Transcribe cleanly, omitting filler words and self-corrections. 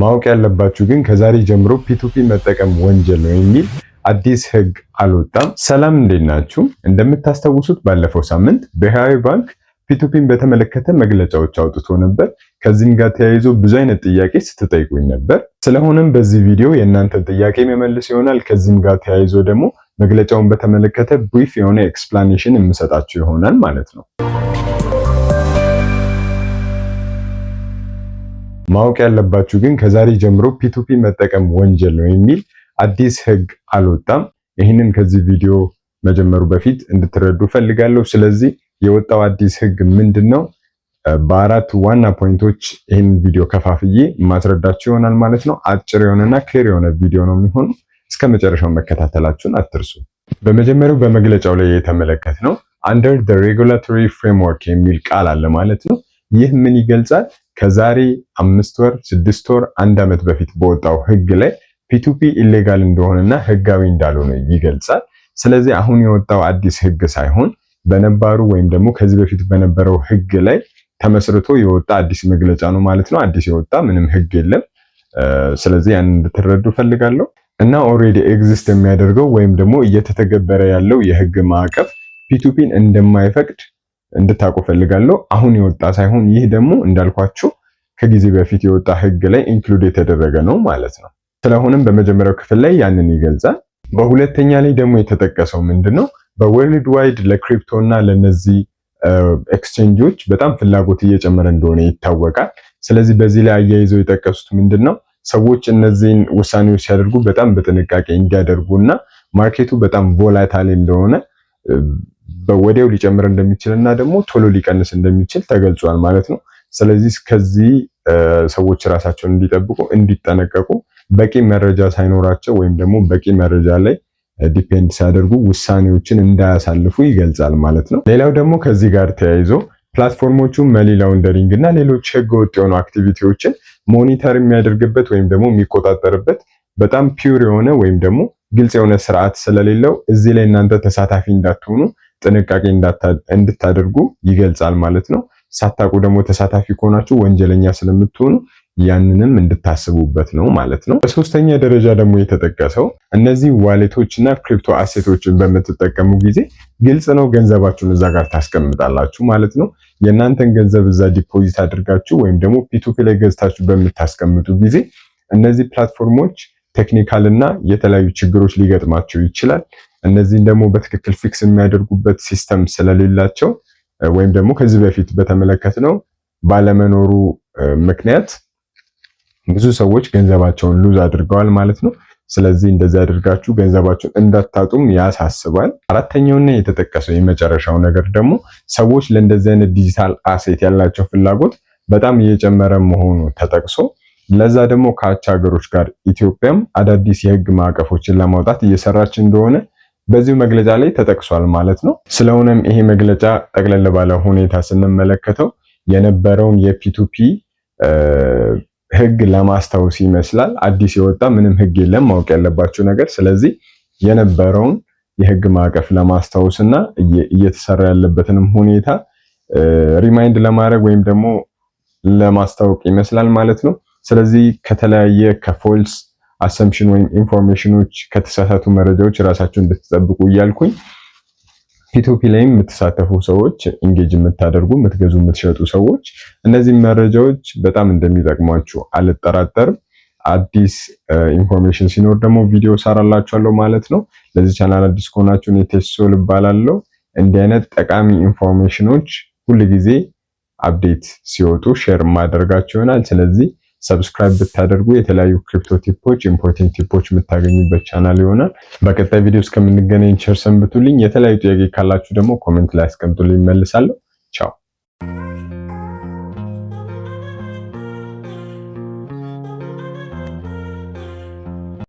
ማወቅ ያለባችሁ ግን ከዛሬ ጀምሮ P2P መጠቀም ወንጀል ነው የሚል አዲስ ህግ አልወጣም። ሰላም፣ እንዴት ናችሁ? እንደምታስታውሱት ባለፈው ሳምንት ብሔራዊ ባንክ P2P ን በተመለከተ መግለጫዎች አውጥቶ ነበር። ከዚህም ጋር ተያይዞ ብዙ አይነት ጥያቄ ስትጠይቁኝ ነበር። ስለሆነም በዚህ ቪዲዮ የእናንተን ጥያቄ የምመልስ ይሆናል። ከዚህም ጋር ተያይዞ ደግሞ መግለጫውን በተመለከተ brief የሆነ explanation የምሰጣችሁ ይሆናል ማለት ነው። ማወቅ ያለባችሁ ግን ከዛሬ ጀምሮ P2P መጠቀም ወንጀል ነው የሚል አዲስ ህግ አልወጣም። ይህንን ከዚህ ቪዲዮ መጀመሩ በፊት እንድትረዱ ፈልጋለሁ። ስለዚህ የወጣው አዲስ ህግ ምንድን ነው? በአራት ዋና point ኦች ይህን ቪዲዮ ከፋፍዬ ማስረዳችሁ ይሆናል ማለት ነው። አጭር የሆነና clear የሆነ ቪዲዮ ነው የሚሆነው። እስከ መጨረሻው መከታተላችሁን አትርሱ። በመጀመሪያው በመግለጫው ላይ የተመለከትነው under the regulatory framework የሚል ቃል አለ ማለት ነው። ይህ ምን ይገልጻል? ከዛሬ 5 ወር፣ 6 ወር፣ አንድ ዓመት በፊት በወጣው ህግ ላይ P2P illegal እንደሆነና ህጋዊ እንዳልሆነ ይገልጻል። ስለዚህ አሁን የወጣው አዲስ ህግ ሳይሆን በነባሩ ወይም ደግሞ ከዚህ በፊት በነበረው ህግ ላይ ተመስርቶ የወጣ አዲስ መግለጫ ነው ማለት ነው። አዲስ የወጣ ምንም ህግ የለም። ስለዚህ ያንን እንድትረዱ ፈልጋለሁ። እና already exist የሚያደርገው ወይም ደግሞ እየተተገበረ ያለው የህግ ማዕቀፍ P2P ን እንደማይፈቅድ እንድታውቁ ፈልጋለሁ። አሁን የወጣ ሳይሆን ይህ ደግሞ እንዳልኳችሁ ከጊዜ በፊት የወጣ ህግ ላይ include የተደረገ ነው ማለት ነው። ስለሆነም በመጀመሪያው ክፍል ላይ ያንን ይገልጻል። በሁለተኛ ላይ ደግሞ የተጠቀሰው ምንድነው? በ worldwide ለ crypto እና ለነዚህ ኤክስቼንጆች በጣም ፍላጎት እየጨመረ እንደሆነ ይታወቃል። ስለዚህ በዚህ ላይ አያይዘው የጠቀሱት ምንድነው? ሰዎች እነዚህን ውሳኔዎች ሲያደርጉ በጣም በጥንቃቄ እንዲያደርጉና market ኡ በጣም volatile እንደሆነ፣ ወዲያው ሊጨምር እንደሚችል እና ደግሞ ቶሎ ሊቀንስ እንደሚችል ተገልጿል ማለት ነው። ስለዚህ ከዚህ ሰዎች ራሳቸውን እንዲጠብቁ፣ እንዲጠነቀቁ፣ በቂ መረጃ ሳይኖራቸው ወይም ደግሞ በቂ መረጃ ላይ depend ሳያደርጉ ውሳኔዎችን እንዳያሳልፉ ይገልጻል ማለት ነው። ሌላው ደግሞ ከዚህ ጋር ተያይዞ platform ኦቹ money laundering እና ሌሎች ህገወጥ የሆኑ activity ዎችን monitor የሚያደርግበት ወይም ደግሞ የሚቆጣጠርበት በጣም pure የሆነ ወይም ደግሞ ግልጽ የሆነ ስርዓት ስለሌለው እዚህ ላይ እናንተ ተሳታፊ እንዳትሆኑ ጥንቃቄ እንድታደርጉ ይገልጻል ማለት ነው። ሳታውቁ ደግሞ ተሳታፊ ከሆናችሁ ወንጀለኛ ስለምትሆኑ ያንንም እንድታስቡበት ነው ማለት ነው። በሶስተኛ ደረጃ ደግሞ የተጠቀሰው እነዚህ wallet ኦች እና crypto asset ኦችን በምትጠቀሙ ጊዜ ግልጽ ነው፣ ገንዘባችሁን እዛ ጋር ታስቀምጣላችሁ ማለት ነው። የእናንተን ገንዘብ እዛ deposit አድርጋችሁ ወይም ደግሞ P2P ላይ ገዝታችሁ በምታስቀምጡ ጊዜ እነዚህ platform ኦች technical እና የተለያዩ ችግሮች ሊገጥማቸው ይችላል። እነዚህን ደግሞ በትክክል fix የሚያደርጉበት system ስለሌላቸው ወይም ደግሞ ከዚህ በፊት በተመለከትነው ባለመኖሩ ምክንያት ብዙ ሰዎች ገንዘባቸውን lose አድርገዋል ማለት ነው። ስለዚህ እንደዚህ አድርጋችሁ ገንዘባቸውን እንዳታጡም ያሳስባል። አራተኛውና የተጠቀሰው የመጨረሻው ነገር ደግሞ ሰዎች ለእንደዚህ አይነት digital asset ያላቸው ፍላጎት በጣም እየጨመረ መሆኑ ተጠቅሶ ለዛ ደግሞ ከአቻ ሀገሮች ጋር ኢትዮጵያም አዳዲስ የህግ ማዕቀፎችን ለማውጣት እየሰራች እንደሆነ በዚሁ መግለጫ ላይ ተጠቅሷል ማለት ነው። ስለሆነም ይሄ መግለጫ ጠቅለል ባለ ሁኔታ ስንመለከተው የነበረውን የ P2P ህግ ለማስታወስ ይመስላል። አዲስ የወጣ ምንም ህግ የለም፣ ማወቅ ያለባችሁ ነገር። ስለዚህ የነበረውን የህግ ማዕቀፍ ለማስታወስ እና እየተሰራ ያለበትንም ሁኔታ remind ለማድረግ ወይም ደግሞ ለማስታወቅ ይመስላል ማለት ነው። ስለዚህ ከተለያየ ከ false assumption ወይም information ኖች፣ ከተሳሳቱ መረጃዎች ራሳችሁን እንድትጠብቁ እያልኩኝ P2P ላይም የምትሳተፉ ሰዎች፣ engage የምታደርጉ፣ የምትገዙ፣ የምትሸጡ ሰዎች እነዚህ መረጃዎች በጣም እንደሚጠቅሟችሁ አልጠራጠርም። አዲስ information ሲኖር ደግሞ ቪዲዮ ሰራላችኋለሁ ማለት ነው። ለዚህ ቻናል አዲስ ከሆናችሁ እኔ ቴሶል እባላለሁ። እንዲህ አይነት ጠቃሚ information ኖች ሁል ጊዜ update ሲወጡ share ማደርጋችሁ ይሆናል። ስለዚህ subscribe ብታደርጉ የተለያዩ crypto tip ኦች፣ important tip ኦች የምታገኙበት ቻናል ይሆናል። በቀጣይ ቪዲዮ እስከምንገናኝ ቸር ሰንብቱልኝ። የተለያዩ ጥያቄ ካላችሁ ደግሞ comment ላይ አስቀምጡልኝ፣ እመልሳለሁ። ቻው።